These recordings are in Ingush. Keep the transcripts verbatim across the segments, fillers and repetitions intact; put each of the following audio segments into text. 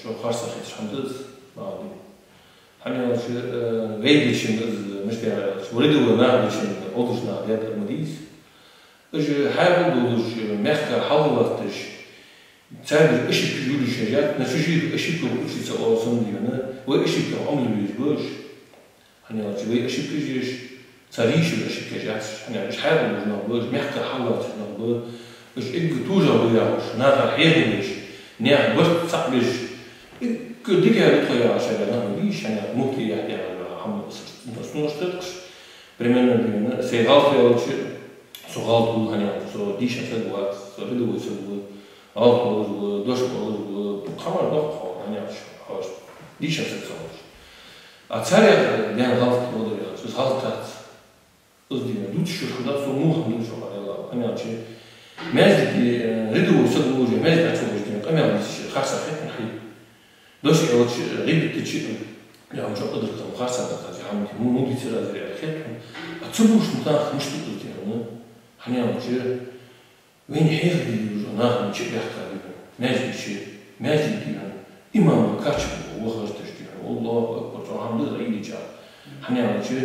Чо харцахьа хеташ хӀама да из, наха дий. ХӀана аьлча, э, вай дийшад из, мишта аьлча, вай рядовой наха дийшад, олдаш наха дийшад ма дий из. Уж хьаькъал долаш, мехка хьалха латташ, царгара ошибкаш юлуш хьежжа, на чужих ошибках учиться оал санна дий хьона, вай ошибках Ӏомале безаш ба уж. ХӀана аьлча вай ошибкаш еш, цар йийшар ошибкаш яц, хӀана аьлча хьаькъал долаш нах ба уж, мехка хьалха латташ нах ба уж, эггара товш ба яхаш, нахах хьехам беш, наьха барт цхьаккха беш, эггара дикагӀа да тхо яхаш нах ма дий уж, хӀана аьлча муфтият яхар хӀама снош теташ. Примерно дий хьона, сай гӀалат аьлча, со гӀалат ва, хӀана аьлча со дийша саг вац, со рядовой саг ва, гӀалат волаш ва, дош волаш ва, хӀама доккха хов, хӀана аьлча хьо дийша саг ца хулаш. А царех даьнна гӀалат ховдар яхаш, из гӀалат дац. Из дий хьона дувцаш хӀама дац, со муха дувцаш хӀама дац, хӀана аьлча маьждиге, э, рядовой саг волаш, маьждиге ца вахаш дий хьона, къамаьл дувцаш харцахьа хетар хьай. Дош аьлча, гӀийбат дича, я хӀама чӀоагӀа къадар кхы харцахьа хетар хьай, хӀама дий, му-, муха дийцар аз яхар хет хьона. А ца бувцаш нах мишта да из дий хьона? ХӀана аьлча вайна хьехам бе безаш нах чу баьхкаб дий хьона, маьждиге, маьждиге дий хьона, имам кхача вахар теш дий хьона, Аллаху акбар, цхьа хӀама да из Ӏийдича. ХӀана аьлча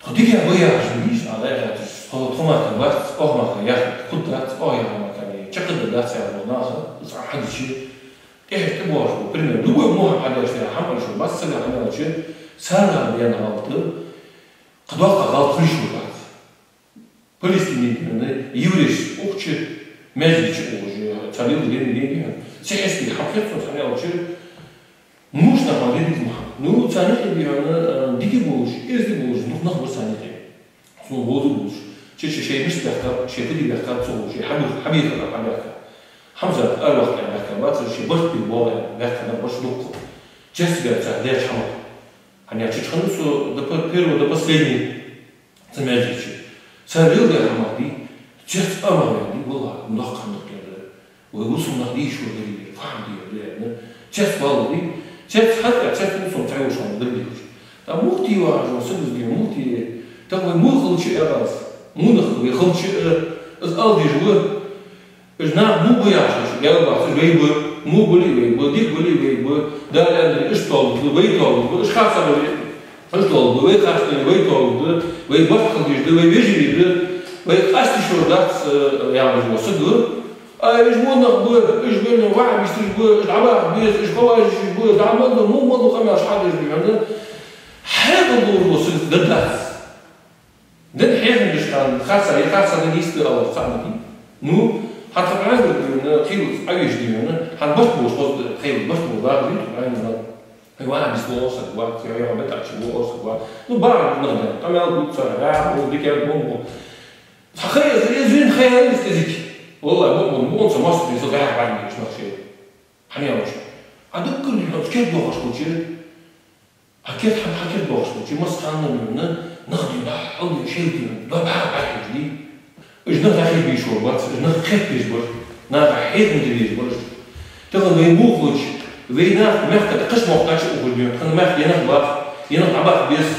тхо дикагӀа ва яхаш ма дий уж, Ӏа дӀахаьттача, тхо, тхо мара вац, оаха мара яхар хургдац, оаха яхар мара чакхдаргдац яхаш бола нах, из Ӏа хьадича, тӀехьашка тӀабоагӀаш ба, пример, любой муха хьадеш, хӀама аьлча бац сага, хӀана аьлча царна даьнна гӀалат кхы доккха гӀалат хулаш вар бац. Палестине дий хьона, еврейс укх чу, маьждиге чу ухаш, цар леладаь дин дий хьона, цу хьисапе хӀама хет сона, хӀана аьлча муш нах ма дий из муха. Ну, царна юкъе дий хьона, э, дика болаш, эздий болаш дукха нах бар царна юкъе. Сона гӀоза болаш. Шоай, шоай мишта баьхкаб, шоай фу де баьхкаб ца ховш, шоай хьабех-, хьабехар хьабаьхкаб. Хьамзат, ара вахта баьхкаб, бац, шоай барт бе боагӀа баьхка нах ба уж дукха. Цецбаьб цар даьча хӀамах. ХӀана аьлча хӀанз со до по-, первого до последнего цу маьждиге чу. Цар леладаь хӀамах дий, цецбаьнна дий, валлахӀи, доккха хӀама да-кх ер. Вай бусалба нах дийшар дарий, фахьам дий, дий, цецбаьнна дий, цецбаьнна, цецбаьнна сона цхьа йолаш хӀама дар дий. ТӀаккха муфти вагӀаш ва саг из дий, муфти, тӀаккха вай муха хилча а яхаш, мунах вай хилча а, из ала дезаш ва. Уж нах муха ба яхаш, Даьла бахьан долаш, уж вай ба, муха бале а вай ба, дика бале а вай ба, Дала аьннар иштта тоалургда, вай тоалургба, уж харцахьа бале а, уж тоалургба, вай харцахьа дале а вай тоалургда, вай барт хила дезаш да, вай вежарий да, вай къаста йиш йолаш дац, э, яхаш вола саг ва. А уж во нах ба, уж венна вахьабисташ ба, уж дӀабаха беза, уж хаварижаш ба, дӀа мел дола, муха мел дола къамаьлаш хьадеш дий хьона, хьаькъал долаш вола саг дац. Дин хьехам беш хана, харцахьа, е харцахьа дин йист да алар цхьа хӀама дий. Ну, хьа тха Ӏаьдал дий хьона, хийла Ӏовеж дий хьона, хьа барт болаш хоза, хийла барт болаш вагӀа дий тха Ӏаьдал. Хьай вахьабист вола саг вац, е, е бетӀача вола саг вац. Ну, багӀа нах да, къамаьл дувцар, гӀа, о, дикагӀа, бомбо. Цхьа хай, из, из вин хай, из кӀезига. ВаллахӀи, бомбо, бомбо, ца мас, из гӀа, гӀа, гӀа, нах шоай. ХӀана аьлча Ӏа дуккха дий хьона, кер дохаш хулча, Хьа кер хьа-, хьа кер дохаш хулча, массахана дий хьона, нах дий хьона, хьал дий хьона, шоайла дий хьона, дӀа-, бӀаргабайхаш дий. Уж нах дӀахо безаш вар бац, уж нах хеташ бар, наха хьехам де безаш бар уж. Тахан вай муха хилча, вай нах мехка тӀа кхыча мехка чу ухаш дий хьона, тха мехка е нах баха, е нах дӀабаха беза,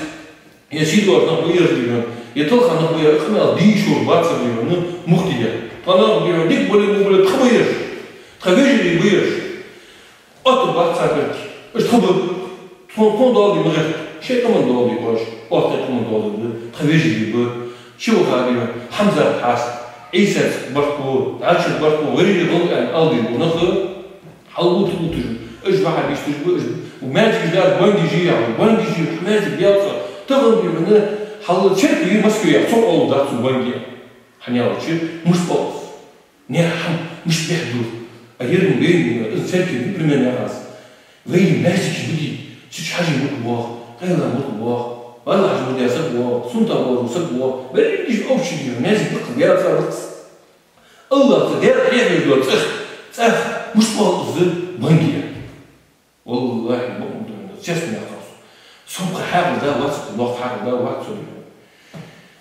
е сий доацаш нах ба ераш дий хьона, е талха нах ба, е къамаьл де йиш йолаш бацар дий хьона, муфтият. Тха нах дий хьона, дика бале а, во бале а, тха ба ераш, тха вежарий ба ераш. Оттаргбац царгара. Уж тха ба. Тхона, тхона доал де ма гӀерта. Шоай къаман доал де оаш. Оаха тхай къаман доал де да. Тха вежарий ба. Ши ваха дий хьона, Хьамзат хьаст, Ӏийсас барт бу, Ӏачуз барт бу, гӀайре гӀалгӀай ала дезаш бола нах, хьал уташ, уташ. Уж вахьабисташ ба, уж маьждигаш дар бандажи яхаш, бандажи, маьждиг ялца. Тахан дий хьона, хьал церкви Москве яха, цох оалаш дац цу банде. ХӀана аьлча мишта оал из? Наьха хӀама мишта бехк бу? А ер ма вайна, из церкви, пример яхаш. Вай маьждигаш ма дий, цу чу хьажий мурд воагӀа, къайла мурд воагӀа, валлахӀи, мурд яха саг воагӀа, суннат вола саг воагӀа, вай дийша общий дий, маьждиг бакъ, Даьла цӀи бакъ. АллахӀ цу Даьла хьехам беш дола цӀагӀа, цӀагӀа мишта оал из банде? ВаллахӀи, бакъ ма дий хьона, цецбаьнна яхаш. Сона кхы хьаькъал да вац, лох хьаькъал да вац сона.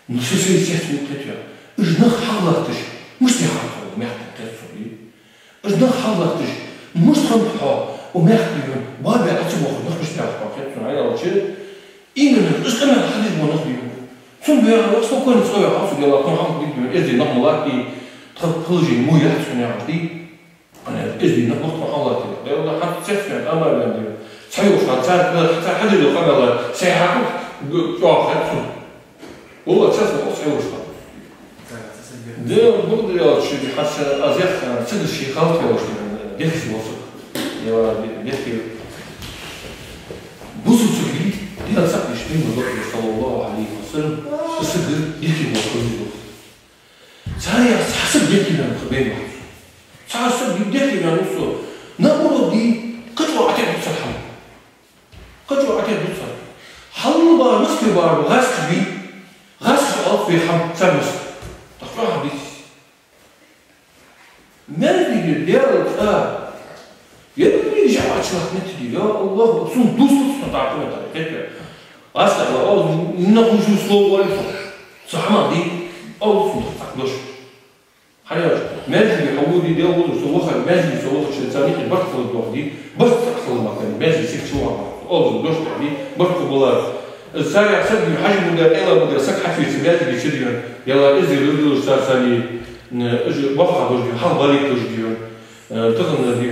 Ну, со сай цецбаьнна кхетаю. Уж нах хьалха латташ, мишта яхар хьо, мехка кхет сона. Уж нах хьалха латташ, мишта хиннад хьо, о, мехка дий хьона, бабе Ӏа ца бохаш, нах мишта яхар хьо кхет сона. ХӀана аьлча, именно уж къамаьл хьадеш бола нах дий хьона. Цунна бегӀа вац, спокойно цӀаваха хьо цу дела, тхона хьалха дика дий хьона, эздий нах ма латт, тха положени мо яц хьона яхаш дий. Из дийнахьа бутт ма хьаллатте. Даьла хьан цецваьнна, амма ваьнна дийна. Цхьа йолаш хьа, цар, цар хьадийцача къамаьла, сай хьакъ чӀоагӀа хет цун. Валлахь, цецваьнна, оцу цхьа йолаш хьа. Даьла, бакъдар аьлча, хьа са аз яхар, ца дезаш ший халкъ йолаш, дехаш вола саг. Я, дехке. Бусалба саг вий, Даьла цаӀ деш, пайхамар бакъдар, саллаллахӀу Ӏалайхи ва саллам, из саг дехке вола саг вий. Царех цхьа саг дехке ваьннав-кх, бе мах. Цхьа саг дехке ваьннав со. Наоборот, дий, кхычо Ӏатех дувцар хӀама. Кхычо Ӏатех дувцар. Хьалла бахар, Москве бахар гӀазкхий, гӀазкхий оалаш вай хӀама цар массане. ТӀаккха чӀоагӀа дийцар. Маьждиге Даьла цӀа. Еррига жамаӀат чулоацаш метте дий, я АллахӀ, цун дус луцна тӀаккха метте, кхетий. Аз тӀаккха оал, нахушу слово оалаш. Цу хӀамах дий, оал цун тӀаккха дош. ХӀана аьлча, маьждиге хьо вуди, Даьла вуди, со вахар, маьждиге со вахача, царна юкъе барт хилар дохади, барт цхьа хилар ма кхайна, маьждиге саг чу ваха, оалаш дош дохади, барт хьо балар. Царех саг дий, хьажа ма дар, Ӏела ма дар, саг хьачувеча маьждиге чу дий, яла эзар лурдилаш цар сани, э, уж боккха дош дий, хьалха балийта дош дий, э, тахан дий,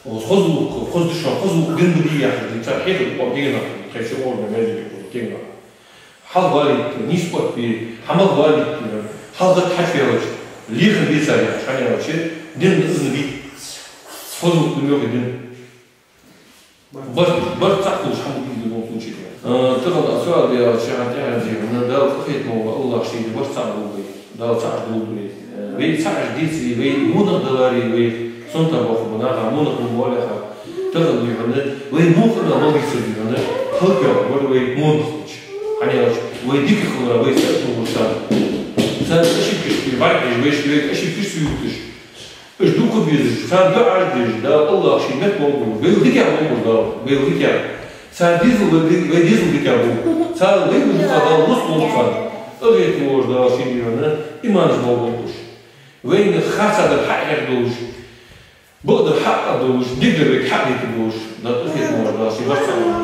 хоза гӀулакх, хоза дешо, хоза гӀулакх дин ба дий яхаш дий, цар хьехар укхо дегӀа нах, тхайча орна маьждиге хоза дегӀа нах. Хьалха валийта, нийсса оттабе, хьамах валийта, хьалха хьачувелча, лехар бе цар яхаш, хӀана аьлча, дин из ма дий. Хоза гӀулакх дин йоах дин. Барт, барт цхьа хулаш хӀама дий в любом случае. А, тахан аз цу аьлча, хӀана тӀехьа дий хьона, Дала къахетаме вола АллахӀ шийна барт цхьа болба вай. Дала цхьа болба вай. Вай цхьа децаре, вай монах даларе, вай сонтабахараш ба наха, монах ма боалахь. Тахан дий хьона, вай мукъа а ма бийцар дий хьона, хӀалакъяр вай монах хилча. ХӀана аьлча, вай дика хилара вай цхьа тохаш царна. Царна ошибкаш бӀаргадеш, вай шоай ошибкаш ца ювташ. Уж дукха безаш, царна дуӀаш деш, Дала АллахӀ ший меттаболба, вай дикагӀа болба Дала, вай дикагӀа. Цар дезал вай ди-, вай дезал дикагӀа болба. Цар вай дукха Дала лосталба царна. Къахетаме волча Дала шийна дий хьона, иманаш болба уж. Вайна харцдар хьаэца долаш, бакъдар хьакъ долаш, дикадар вайга хьадайташ долаш, Дала къахетаме волча Дала ший барт цхьа болба.